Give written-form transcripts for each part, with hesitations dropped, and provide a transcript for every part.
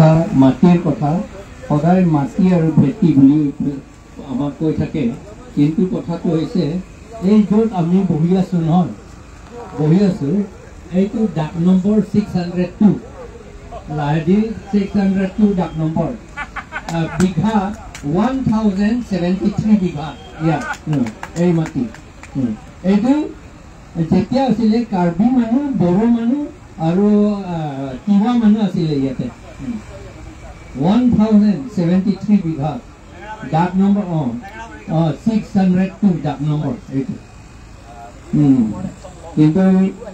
কথা, মাটিৰ কথা, সদায় মাটি আৰু ভেটি বুলি আমাক কৈ থাকে। কিন্তু কথাটো হৈছে, এই য'ত আমি বহি আছোঁ নহয়, বহি আছোঁ, এইটো ডাক নম্বৰ 602, লাহেদি 602 ডাক নম্বৰ, বিঘা 1073 বিঘা ইয়াত এই মাটি। এইটো যেতিয়া আছিলে কাৰ্বি মানুহ, বড়ো মানুহ আৰু তিৱা মানুহ আছিলে ইয়াতে। 1073 বিঘা ডাক নম্বৰ, 602 ডাক নম্বৰ এইটো। কিন্তু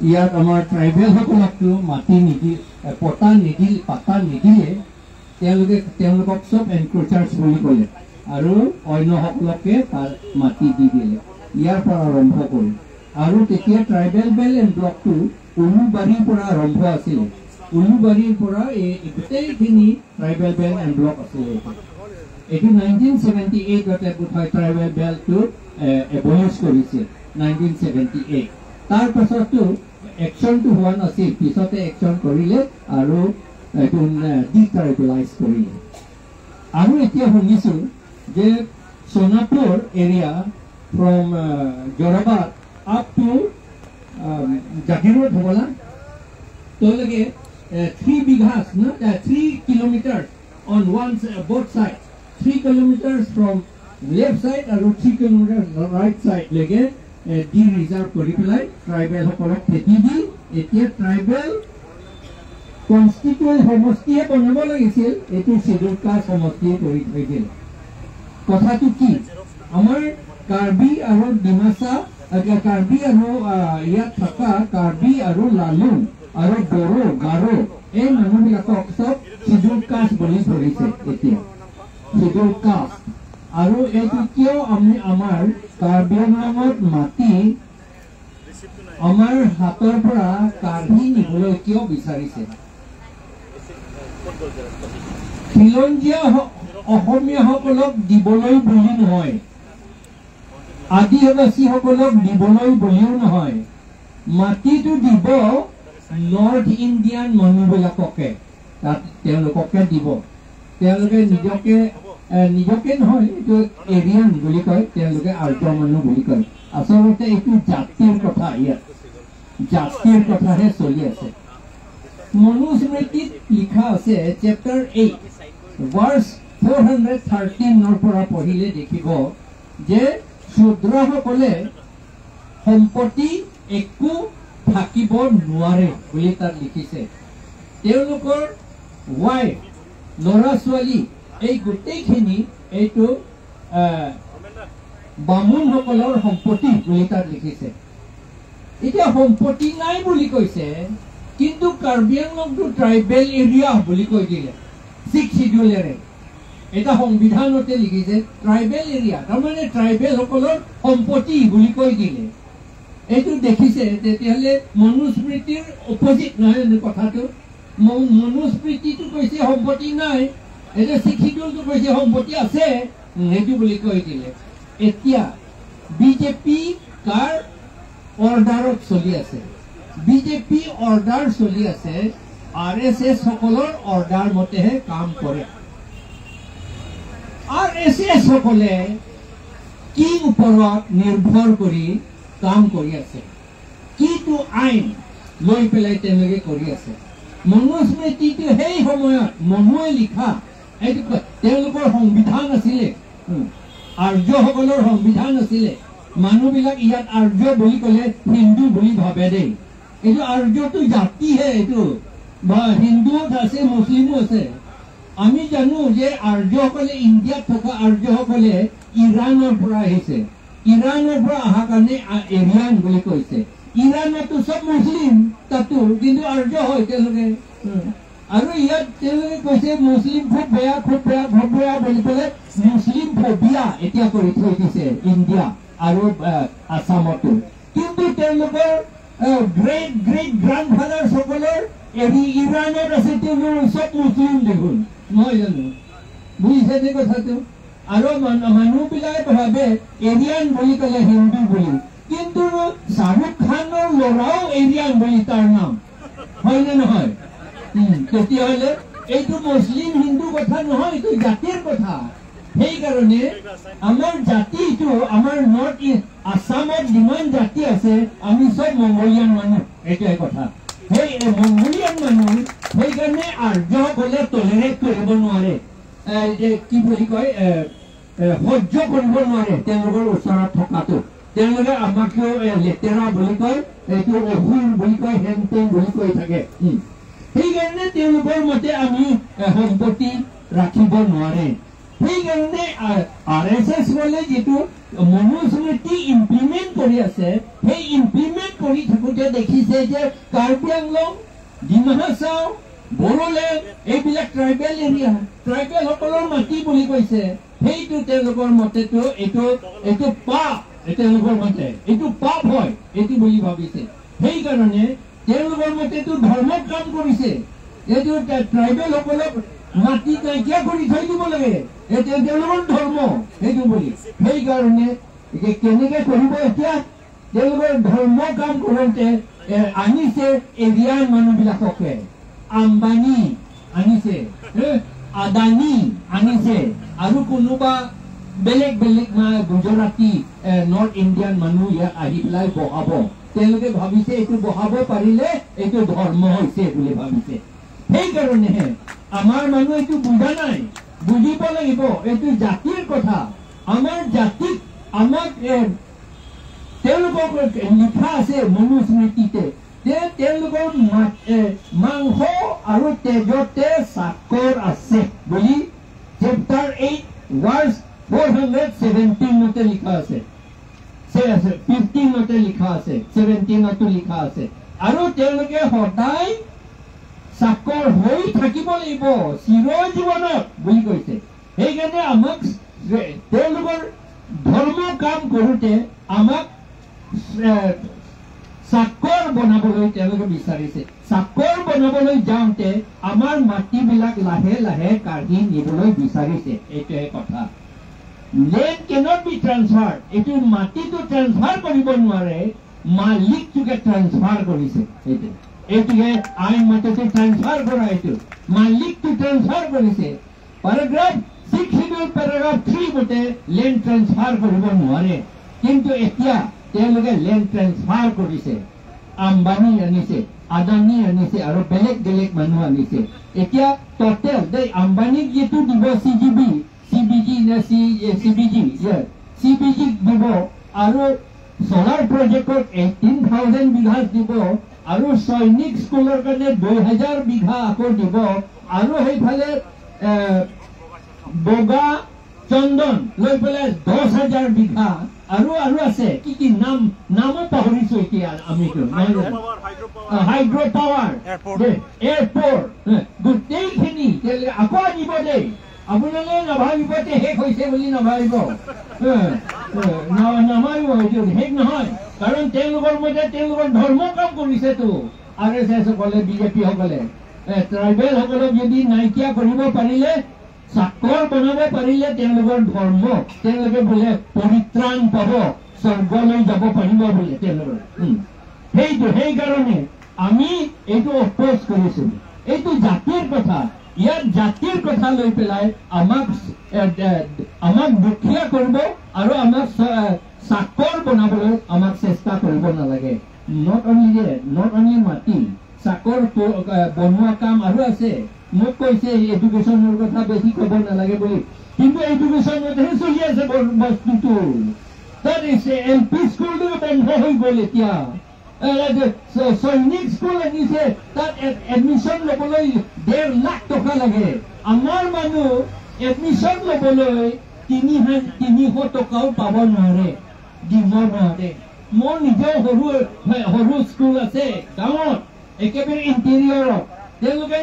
ইয়াত আমাৰ ট্ৰাইবেলসকলকতো মাটি নিদি, পতা নিদিল, পাতা নিদিলে, তেওঁলোকে তেওঁলোকক চব এনক্ৰচাৰ্ছ বুলি ক'লে আৰু অন্যসকলকে তাৰ মাটি দি দিলে ইয়াৰ পৰা আৰম্ভ কৰি। আৰু তেতিয়া ট্ৰাইবেল বেল্ট এণ্ড ব্লকটো উলুবাৰীৰ পৰা আৰম্ভ আছিলে। উলুবাৰীৰ পৰা এই গোটেইখিনি ট্ৰাইবেল বেল্ট এণ্ড ব্লক আছিলে। এইটো 1978তে বোধহয় ট্ৰাইবেল বেল্টটো এবলিছ কৰিছিল, 1978। তাৰ পাছতো একশ্যনটো হোৱা নাছিল, পিছতে একশ্যন কৰিলে আৰু এইটো ডিট্ৰাইবেলাইজ কৰিলে। আৰু এতিয়া শুনিছোঁ যে Sonapur area from Jorabat up to Jagiroad হ'বলা, তেওঁলোকে 3 bighas, no? 3 kilometers on one both side, 3 kilometers from left side আৰু 3 kilometers right side লৈকে ডি ৰিজাৰ্ভ কৰি পেলাই ট্ৰাইবেলসকলক খেতি দি এতিয়া ট্ৰাইবেল কনষ্টিটুৱেণ্ট সমষ্টিয়ে বনাব লাগিছিল, এইটো চিডিউল কাষ্ট সমষ্টিয়ে কৰি থৈ দিলে। কথাটো কি, আমাৰ কাৰ্বি আৰু ডিমাচা, কাৰ্বি আৰু ইয়াত থকা কাৰ্বি আৰু লালুং আৰু বড়ো, গাৰো এই মানুহবিলাকক চব চিডিউল কাষ্ট বুলি ধৰিছে এতিয়া, চিডিউল কাষ্ট। আৰু এইটো কিয় আমি আমাৰ কাৰ্বি আংলঙত মাটি আমাৰ হাতৰ পৰা কাঢ়ি নিবলৈ কিয় বিচাৰিছে? খিলঞ্জীয়া অসমীয়াসকলক দিবলৈ বুলি নহয়, আদিবাসীসকলক দিবলৈ বুলিও নহয়, মাটিটো দিব নৰ্থ ইণ্ডিয়ান মানুহবিলাককে, তাত তেওঁলোককে দিব। তেওঁলোকে নিজকে নহয়, এইটো এৰিয়ান বুলি কয়, তেওঁলোকে আৰ্য মানুহ বুলি কয়। আচলতে এইটো জাতিৰ কথা, ইয়াত জাতিৰ কথাহে চলি আছে। মনুস্মৃতিত লিখা আছে, চেপ্টাৰ 8 ভাৰ্চ 413ৰ পৰা পঢ়িলে দেখিব যে শূদ্ৰসকলে সম্পত্তি একো থাকিব নোৱাৰে বুলি তাত লিখিছে। তেওঁলোকৰ ৱাইফ, ল'ৰা ছোৱালী এই গোটেইখিনি এইটো বামুণসকলৰ সম্পত্তি বুলি তাত লিখিছে। এতিয়া সম্পত্তি নাই বুলি কৈছে, কিন্তু কাৰ্বি আংলংটো ট্ৰাইবেল এৰিয়া বুলি কৈ দিলে 6 চিডিউলেৰে। এটা সংবিধানতে লিখিছে ট্ৰাইবেল এৰিয়া, তাৰমানে ট্ৰাইবেলসকলৰ সম্পত্তি বুলি কৈ দিলে। এইটো দেখিছে, তেতিয়াহ'লে মনুস্মৃতিৰ অপজিট নহয় জানো কথাটো? মনুস্মৃতিটো কৈছে সম্পত্তি নাই, এতিয়া 6 চিডিউলটো কৈছে সম্পত্তি আছে, সেইটো বুলি কৈ দিলে। এতিয়া বিজেপি কাৰ অৰ্ডাৰত চলি আছে? বিজেপি অৰ্ডাৰ চলি আছে আৰ এছ এছ সকলৰ অৰ্ডাৰ মতেহে কাম কৰে। আৰ এছ এছ সকলে কি ওপৰত নিৰ্ভৰ কৰি কাম কৰি আছে, কিটো আইন লৈ পেলাই তেওঁলোকে কৰি আছে? মনুস্মৃতিটো সেই সময়ত মনুৱে লিখা, এইটো তেওঁলোকৰ সংবিধান আছিলে, আৰ্যসকলৰ সংবিধান আছিলে। মানুহবিলাক ইয়াত আৰ্য বুলি ক'লে হিন্দু বুলি ভাবে দেই, এইটো আৰ্যটো জাতিহে, এইটো বা হিন্দুও আছে মুছলিমো আছে। আমি জানো যে আৰ্যসকলে, ইণ্ডিয়াত থকা আৰ্যসকলে ইৰাণৰ পৰা আহিছে। ইৰাণৰ পৰা অহাৰ কাৰণে এৰিয়ান বুলি কৈছে। ইৰাণতো চব মুছলিম তাতো, কিন্তু আৰ্য হয় তেওঁলোকে। আৰু ইয়াত তেওঁলোকে কৈছে মুছলিম খুব বেয়া, খুব বেয়া, খুব বেয়া বুলি পেলাই মুছলিম ফবিয়া এতিয়া কৰি থৈ দিছে ইণ্ডিয়া আৰু আছামতো। কিন্তু তেওঁলোকৰ গ্ৰেট গ্ৰেট গ্ৰাণ্ড ফাদাৰসকলৰ ইৰাণত আছে, তেওঁলোক চব মুছলিম দেখোন, নহয় জানো? বুজিছেনে কথাটো? আৰু মানুহবিলাকে ভাবে এৰিয়ান বুলি ক'লে হিন্দু বুলি, কিন্তু শ্বাহৰুখ খানৰ ল'ৰাও এৰিয়ান বুলি তাৰ নাম, হয়নে নহয়? তেতিয়াহ'লে এইটো মুছলিম হিন্দু কথা নহয়, এইটো জাতিৰ কথা। সেইকাৰণে আমাৰ জাতিটো, আমাৰ নৰ্থ ইষ্ট আছামত যিমান জাতি আছে আমি চব মংগোলিয়ান মানুহ, এইটোৱে কথা। সেই মংগোলিয়ান মানুহ, সেইকাৰণে আৰ্যসকলে টলাৰেট কৰিব নোৱাৰে, কি বুলি কয়, সহ্য কৰিব নোৱাৰে তেওঁলোকৰ ওচৰত থকাটো। তেওঁলোকে আমাকো লেতেৰা বুলি কয়, এইটো অসুৰ বুলি কয়, হেন তেন বুলি কৈ থাকে। সেইকাৰণে তেওঁলোকৰ মতে আমি সম্পত্তি ৰাখিব নোৱাৰে। সেইকাৰণে আৰএছএছ গলে যিটো মনুস্মৃতি ইমপ্লিমেণ্ট কৰি আছে, সেই ইমপ্লিমেণ্ট কৰি থাকোঁতে দেখিছে যে কাৰ্বি আংলং, ডিমা হাছাও, বড়োলেণ্ড এইবিলাক ট্ৰাইবেল এৰিয়া, ট্ৰাইবেলসকলৰ মাটি বুলি কৈছে। সেইটো তেওঁলোকৰ মতেতো এইটো পাপ, তেওঁলোকৰ মতে এইটো পাপ হয় এইটো বুলি ভাবিছে। সেইকাৰণে তেওঁলোকৰ মতেতো ধৰ্মত কাম কৰিছে, এইটো ট্ৰাইবেলসকলক মাটি নাইকিয়া কৰি থৈ দিব লাগে, এতিয়া তেওঁলোকৰ ধৰ্ম সেইটো বুলি। সেইকাৰণে কেনেকে কৰিব এতিয়া তেওঁলোকৰ ধৰ্ম কাম কৰোঁতে আনিছে এৰিয়ান মানুহবিলাককে, আম্বানী আনিছে, আদানী আনিছে, আৰু কোনোবা বেলেগ বেলেগ গুজৰাটী নৰ্থ ইণ্ডিয়ান মানুহ ইয়াত আহি পেলাই বহাব। তেওঁলোকে ভাবিছে এইটো বহাব পাৰিলে এইটো ধৰ্ম হৈছে বুলি ভাবিছে। সেইকাৰণেহে আমাৰ মানুহ এইটো বুজা নাই, বুজিব লাগিব এইটো জাতিৰ কথা। আমাৰ জাতিক আমাক তেওঁলোকক লিখা আছে মনুস্মৃতিতে যে তেওঁলোকৰ মাংস আৰু তেজতে চাকৰ আছে বুলি চেপ্টাৰ 8 ভাৰ্চ 417 লিখা আছে, 15 লিখা আছে, 17 লিখা আছে। আৰু তেওঁলোকে সদায় চাকৰ হৈ থাকিব লাগিব চিৰ জীৱনত বুলি কৈছে। সেইকাৰণে আমাক তেওঁলোকৰ ধৰ্ম কাম কৰোঁতে আমাক চাকৰ বনাবলৈ তেওঁলোকে বিচাৰিছে। চাকৰ বনাবলৈ যাওঁতে আমাৰ মাটিবিলাক লাহে লাহে কাঢ়ি নিবলৈ বিচাৰিছে, এইটোৱে কথা। লেণ্ড কেনট বি ট্ৰান্সফাৰ, এইটো মাটিটো ট্ৰান্সফাৰ কৰিব নোৱাৰে, মালিকটোকে ট্ৰান্সফাৰ কৰিছে। এইটো এইটোকে আইন মতেটো ট্ৰান্সফাৰ কৰা, এইটো মালিকটো ট্ৰান্সফাৰ কৰিছে। পেৰাগ্ৰাফ 6 শিডিউল পেৰাগ্ৰাফ 3 মতে লেণ্ড ট্ৰান্সফাৰ কৰিব নোৱাৰে, কিন্তু এতিয়া তেওঁলোকে লেণ্ড ট্ৰান্সফাৰ কৰিছে। আম্বানী আনিছে, আদানী আনিছে, আৰু বেলেগ বেলেগ মানুহ আনিছে। এতিয়া টোটেল দেই আম্বানীক যিটো দিব চিজিবি, চিবিজি নে চিবিজি, চিবিজিক দিব, আৰু চলাৰ প্ৰজেক্টত 18,000 বিঘা দিব, আৰু সৈনিক স্কুলৰ কাৰণে 2,000 বিঘা আকৌ দিব, আৰু সেইফালে বগা চন্দন লৈ পেলাই 10,000 বিঘা, আৰু আৰু আছে কি কি নাম, নামো পাহৰিছো এতিয়া আমি। হাইড্ৰ' পাৱাৰ, এয়াৰপৰ্ট, গোটেইখিনি আকৌ আনিব দেই। আপোনালোকে নাভাবিব যে শেষ হৈছে বুলি, নাভাবিব, নাভাবিব, এইটো শেষ নহয়। কাৰণ তেওঁলোকৰ মতে তেওঁলোকৰ ধৰ্ম কাম কৰিছেতো আৰএছএছ সকলে, বিজেপি সকলে। ট্ৰাইবেলসকলক যদি নাইকিয়া কৰিব পাৰিলে, চাকৰ বনাব পাৰিলে তেওঁলোকৰ ধৰ্ম, তেওঁলোকে বোলে পৰিত্ৰাণ পাব, স্বৰ্গলৈ যাব পাৰিব বোলে তেওঁলোকৰ। সেইটো সেইকাৰণে আমি এইটো অপ'জ কৰিছো। এইটো জাতিৰ কথা, ইয়াত জাতিৰ কথা লৈ পেলাই আমাক আমাক দুখীয়া কৰিব আৰু আমাক চাকৰ বনাবলৈ আমাক চেষ্টা কৰিব নালাগে। Not only মাটি, চাকৰ বনোৱা কাম আৰু আছে। মোক কৈছে এডুকেশ্যনৰ কথা বেছি ক'ব নালাগে বুলি, কিন্তু এডুকেশ্যনতহে চলি আছে বস্তুটো। তাত এল পি স্কুলটো বন্ধ হৈ গ'ল এতিয়া। সৈনিক স্কুল আনিছে, তাত এডমিশ্যন ল'বলৈ 1.5 লাখ টকা লাগে। আমাৰ মানুহ এডমিশ্যন ল'বলৈ 300 টকাও পাব নোৱাৰে, দিব নোৱাৰে। মোৰ নিজৰ সৰু সৰু স্কুল আছে গাঁৱত, একেবাৰে ইণ্টেৰিয়ৰত, তেওঁলোকে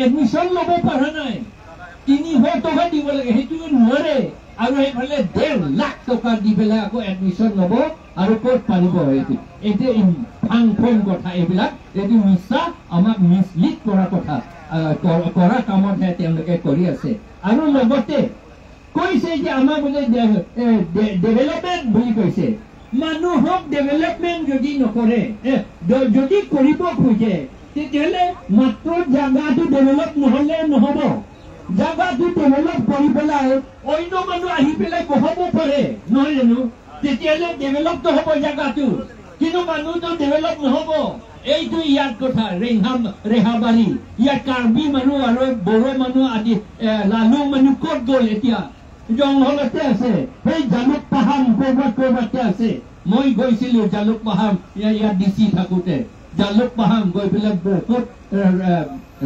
এডমিশ্যন ল'ব পৰা নাই, 300 টকা দিব লাগে, সেইটো নোৱাৰে। আৰু সেইফালে 1.5 লাখ টকা দি পেলাই আকৌ এডমিশ্যন ল'ব, আৰু ক'ত পাৰিব? এইটো এইটো ফাং ফুং কথা, এইবিলাক এইটো মিছা, আমাক মিছলিড কৰা কথা, কৰা কামতহে তেওঁলোকে কৰি আছে। আৰু লগতে কৈছে যে আমাক বোলে ডেভেলপমেণ্ট বুলি কৈছে। মানুহক ডেভেলপমেণ্ট যদি নকৰে, যদি কৰিব খোজে, তেতিয়াহ'লে মাত্ৰ জাগাটো ডেভেলপ নহ'লে নহ'ব। জাগাটো ডেভেলপ কৰি পেলাই অন্য মানুহ আহি পেলাই বহাব পাৰে, নহয় জানো? তেতিয়াহ'লে ডেভেলপটো হ'ব জাগাটো, কিন্তু মানুহটো ডেভেলপ নহ'ব। এইটো ইয়াত কথা। ৰেহাবাৰী ইয়াত কাৰ্বি মানুহ আৰু বড়ো মানুহ আদি লালু মানুহ ক'ত গ'ল? এতিয়া জংঘলতে আছে। সেই জালুক পাহাম ক'ৰবাত ক'ৰবাতে আছে। মই গৈছিলো জালুক পাহাম, ইয়াত ডিচি থাকোতে জালুক পাহাম গৈ পেলাই বহুত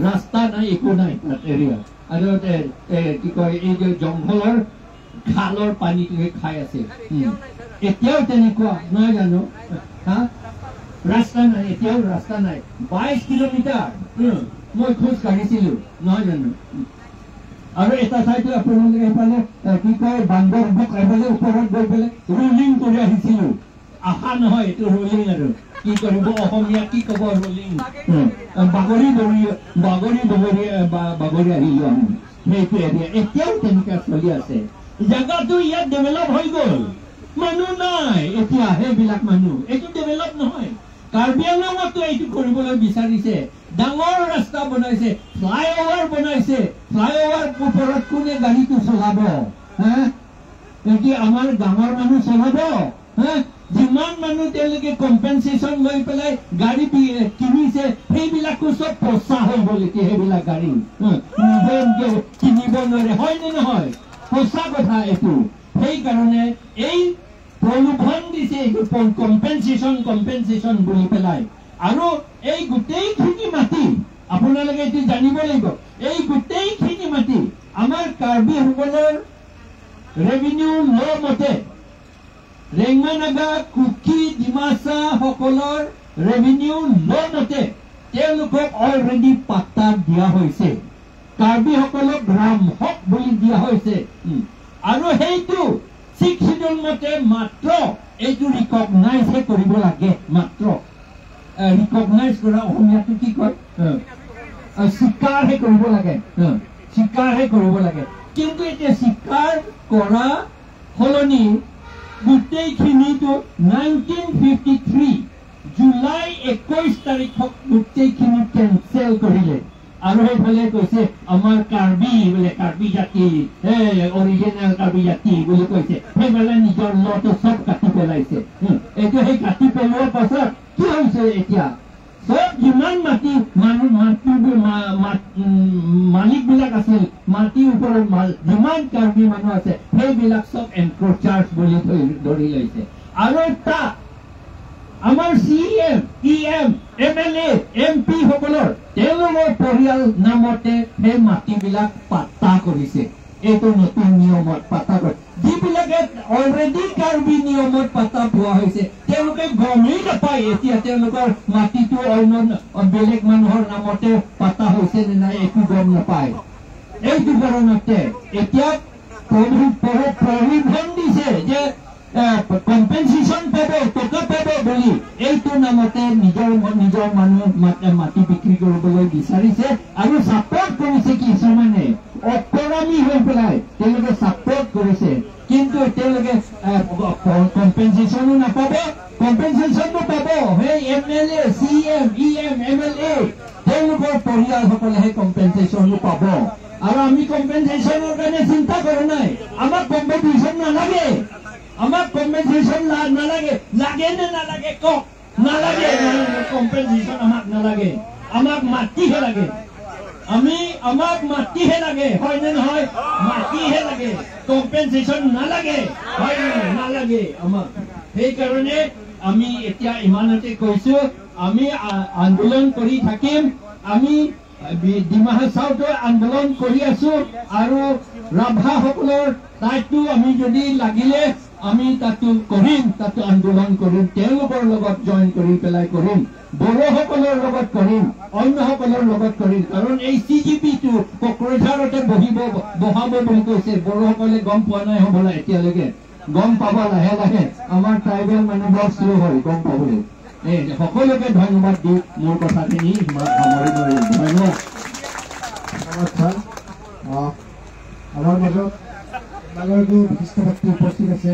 ৰাস্তা নাই, একো নাই তাত এৰিয়া। আৰু কি কয়, এই যে জংঘলৰ খালৰ পানীটোহে খাই আছে এতিয়াও, তেনেকুৱা নহয় জানো? হা, ৰাস্তা নাই, এতিয়াও ৰাস্তা নাই। 22 কিলোমিটাৰ মই খোজ কাঢ়িছিলো, নহয় জানো? আৰু এটা ঠাইতো আপোনালোকে সেইফালে কি কয়, বান্দৰবুক এইফালে ওপৰত গৈ পেলাই ৰোলিং কৰি আহিছিলো। আশা নহয়, এইটো ৰোলিং আৰু কি কৰিব, অসমীয়া কি ক'ব, ৰোলিং, বাগৰি বগৰি বাগৰি বগৰি বাগৰি আহিলো আমি সেইটো এৰিয়া। এতিয়াও তেনেকুৱা চলি আছে। জাগাটো ইয়াত ডেভেলপ হৈ গ'ল, মানুহ নাই এতিয়া সেইবিলাক মানুহ। এইটো ডেভেলপ নহয়। কাৰ্বি আংলঙতো এইটো কৰিবলৈ বিচাৰিছে। ডাঙৰ ৰাস্তা বনাইছে, ফ্লাইঅভাৰ বনাইছে। ফ্লাইঅভাৰ ওপৰত কোনে গাড়ীটো চলাব? হা, কি আমাৰ গাঁৱৰ মানুহ চলাব? হা, যিমান মানুহ তেওঁলোকে কম্পেনচেশ্যন লৈ পেলাই গাড়ী কিনিছে, সেইবিলাকো চব পচা হৈ গ'ল এতিয়া। সেইবিলাক গাড়ী নিজে কিনিব নোৱাৰে, হয় নে নহয়? সঁচা কথা এইটো। সেইকাৰণে এই প্ৰলোভন দিছে এইটো কম্পেনচেশ্যন কম্পেনচেশ্যন বুলি পেলাই। আৰু এই গোটেইখিনি মাটি আপোনালোকে এইটো জানিব লাগিব, এই গোটেইখিনি মাটি আমাৰ কাৰ্বিসকলৰ ৰেভিনিউ ল মতে, ৰেংমা নাগা, কুকি, ডিমাচা সকলৰ ৰেভিনিউ ল মতে তেওঁলোকক অলৰেডি পাট্টা দিয়া হৈছে। কাৰ্বিসকলক গ্ৰাম হক বুলি দিয়া হৈছে। আৰু সেইটো ছিক্স চিডিউল মতে মাত্ৰ এইটো ৰিকগনাইজহে কৰিব লাগে। মাত্ৰ ৰিকগনাইজ কৰা অসমীয়াটো কি কয়, স্বীকাৰহে কৰিব লাগে, স্বীকাৰহে কৰিব লাগে। কিন্তু এতিয়া স্বীকাৰ কৰা সলনি গোটেইখিনিতো 1953 জুলাই 21 তাৰিখক গোটেইখিনি কেঞ্চেল কৰিলে। আৰু সেইফালে কৈছে আমাৰ কাৰ্বি বোলে, কাৰ্বি জাতি, অৰিজিনেল কাৰ্বি জাতি বুলি কৈছে। সেইফালে নিজৰ লটো চব কাটি পেলাইছে। এইটো সেই কাটি পেলোৱাৰ পাছত কি হৈছে, এতিয়া চব যিমান মাটি মানুহ মাটি মালিকবিলাক আছিল, মাটিৰ ওপৰত যিমান কাৰ্বি মানুহ আছে, সেইবিলাক চব এনক্ৰচাৰ্ছ বুলি ধৰি লৈছে। আৰু তাত আমাৰ C M, E M, M L A, M P সকলৰ তেওঁলোকৰ পৰিয়াল নামতে সেই মাটিবিলাক পাট্টা কৰিছে। এইটো নতুন নিয়মত পাট্টা কৰে। যিবিলাকে অলৰেডি কাৰ্বি নিয়মত পাট্টা পোৱা হৈছে, তেওঁলোকে গমেই নাপায় এতিয়া তেওঁলোকৰ মাটিটো অন্য বেলেগ মানুহৰ নামতে পাট্টা হৈছে নে নাই, একো গম নাপায়। এইটো কাৰণতে এতিয়া প্ৰলোভন দিছে যে কম্পেনচেশ্যন পাব, টকা পাব বুলি। এইটো নামতে নিজৰ নিজৰ মানুহ মাটি বিক্ৰী কৰিবলৈ বিচাৰিছে আৰু ছাপৰ্ট কৰিছে। কিছুমানে অপৰামী হৈ পেলাই তেওঁলোকে ছাপৰ্ট কৰিছে, কিন্তু তেওঁলোকে কম্পেনচেশ্যনো নাপাব। কম্পেনচেশ্যনটো পাব সেই M L A, C M, E M, M L এ, তেওঁলোকৰ পৰিয়ালসকলেহে কম্পেনচেশ্যনো পাব। আৰু আমি কম্পেনচেশ্যনৰ কাৰণে চিন্তা কৰা নাই। আমাক কম্পেনচেশ্যন নালাগে, আমাক কম্পেনচেশ্যন নালাগে। লাগে নে নালাগে কওক? নালাগে। কম্পেনচেশ্যন আমাক নালাগে, আমাক মাটিহে লাগে। আমাক মাটিহে লাগে, হয় নে নহয়? মাটিহে লাগে, কম্পেনচেশ্যন নালাগে, হয় নে নহয়? নালাগে আমাক। সেইকাৰণে আমি এতিয়া ইমানতে কৈছো, আমি আন্দোলন কৰি থাকিম। আমি ডিমা হাছাওতো আন্দোলন কৰি আছো আৰু ৰাভাসকলৰ তাতো আমি যদি লাগিলে আমি তাতো কৰিম, তাতো আন্দোলন কৰিম, তেওঁলোকৰ লগত জইন কৰি পেলাই কৰিম, বড়োসকলৰ লগত কৰিম, অন্যসকলৰ লগত কৰিম। কাৰণ এই চি জি পিটো কোকৰাঝাৰতে বহাব বুলি কৈছে। বড়োসকলে গম পোৱা নাই হ'বলা এতিয়ালৈকে, গম পাব লাহে লাহে। আমাৰ ট্ৰাইবেল মানুহ বৰ শ্ল' হয় গম পাবলৈ। এই সকলোকে ধন্যবাদ দি মোৰ কথাখিনি সামৰি মাৰিম। ধন্যবাদ। ছাৰ, আমাৰ মাজত কেইবাগৰাকীও বিশিষ্ট ব্যক্তি উপস্থিত আছে।